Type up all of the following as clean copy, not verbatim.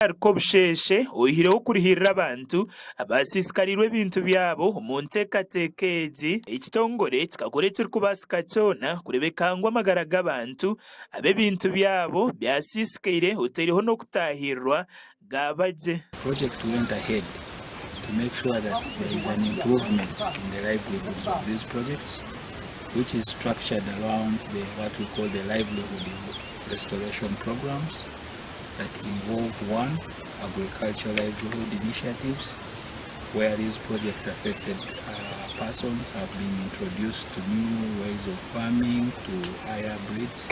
Kobusheeshe oihireho okurihiirira abantu abasiisikariirwe ebintu byabo omu nteekateeka egi, ekitongore kikakora ekirikubaasika kyona kureebeka ngu amagara g'abantu abu ebintu byabo byasiisikaire otaireho n'okutaahirirwa gaaba gye. Project went ahead to make sure that there is an improvement in the livelihoods of these projects which is structured around the what we call the livelihood restoration programs that involve one, agricultural livelihood initiatives where these project affected persons have been introduced to new ways of farming, to higher breeds.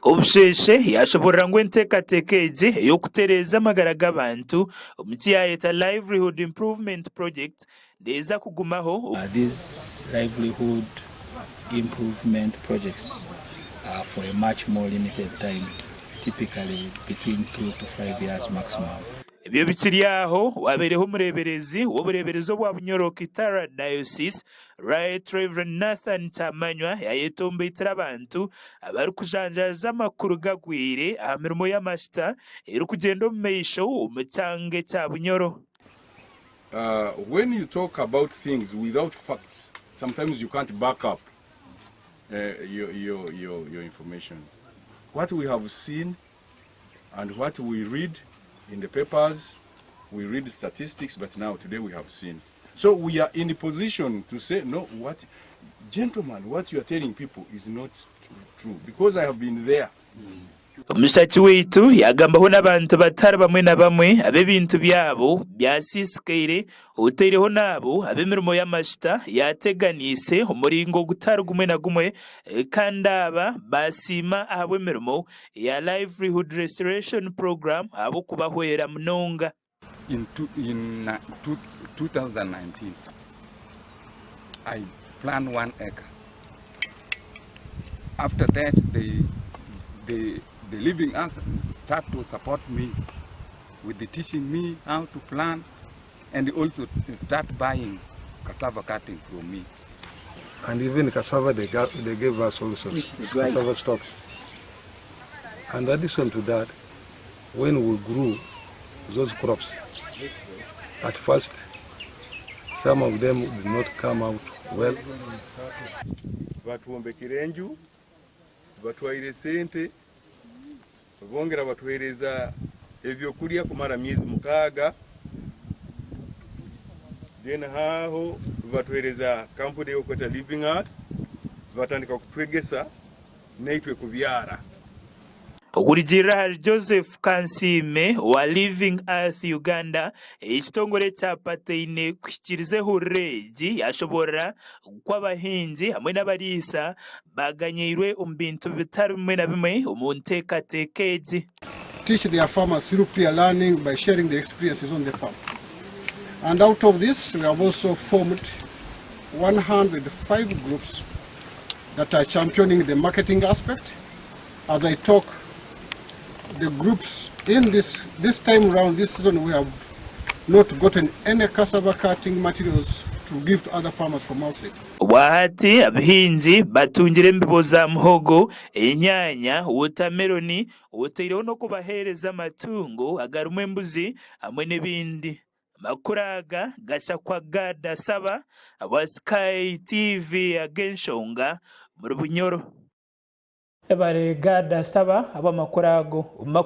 Obusheeshe yaashoboorora ngu enteekateeka egi ey'okutereeza amagara g'abantu omu ki yaayeta Livelihood Improvement Project neeza kugumaho. These livelihood improvement projects are for a much more limited time, typically between 2 to 5 years maximum. Ebyo bikiri aho, owabaireho omureeberezi w'obureeberezi obwa Bunyoro Kitara Diocese, Right Rev. Nathan Kyamanywa yayetomboitira abantu abarikujanjaaza amakuru gagwire aha mirimo y'amashita erikugyenda omu maisho omu kyanga ekya Bunyoro. When you talk about things without facts, sometimes you can't back up your information. What we have seen and what we read in the papers, we read statistics, but now today we have seen. So we are in the position to say, no, what, gentlemen, what you are telling people is not true, because I have been there. Omushaki waitu yagambaho n'abantu batari bamwe na bamwe ab'ebintu byabo byasiisikaire otaireho n'abo ab'emirimo y'amashita yateganiise omuringo gutari gumwe na gumwe kandi aba basiima ahabw'emirimo ya Livelihood Restoration Program ahabw'okubahwera munonga. In 2019, I plant 1 acre. After that, the Living Earth start to support me with the teaching me how to plant and also start buying cassava cutting from me. And even cassava, they gave us also cassava stocks. And addition to that, when we grew those crops, at first, some of them did not come out well. Batwombekera enju, batwaire sente, bongera batuhereza ebyokulya kumara myezi 6. Then haho batuhereza kampuni yokweta Living Earth, batandika kutwegesa naitwe kubyara. Okurugiirira ahari Joseph Kansiime owa Living Earth Uganda, ekitongore ekya pataine kuhikiiriza ehururu egi yashoboorora ku abahingi hamwe n'abariisa baganyeirwe omu bintu bitari bimwe na bimwe omu nteekateeka egi. Teach their farmers through peer learning by sharing the experiences on the farm. And out of this, we have also formed 105 groups that are championing the marketing aspect. As I talk, the groups in this time round, this season, we have not gotten any cassava cutting materials to give to other farmers from outside. Obwahati abahingi batungire embibo za muhogo, enyaanya, wotameloni, otaireho n'okubaheereza amatungo agarimu embuzi hamwe n'ebindi. Amakuru aga gashakwa Gada Saba aba Sky TV ag'enshonga muri Bunyoro. Ebare Gada Saba ab'amakuru ago.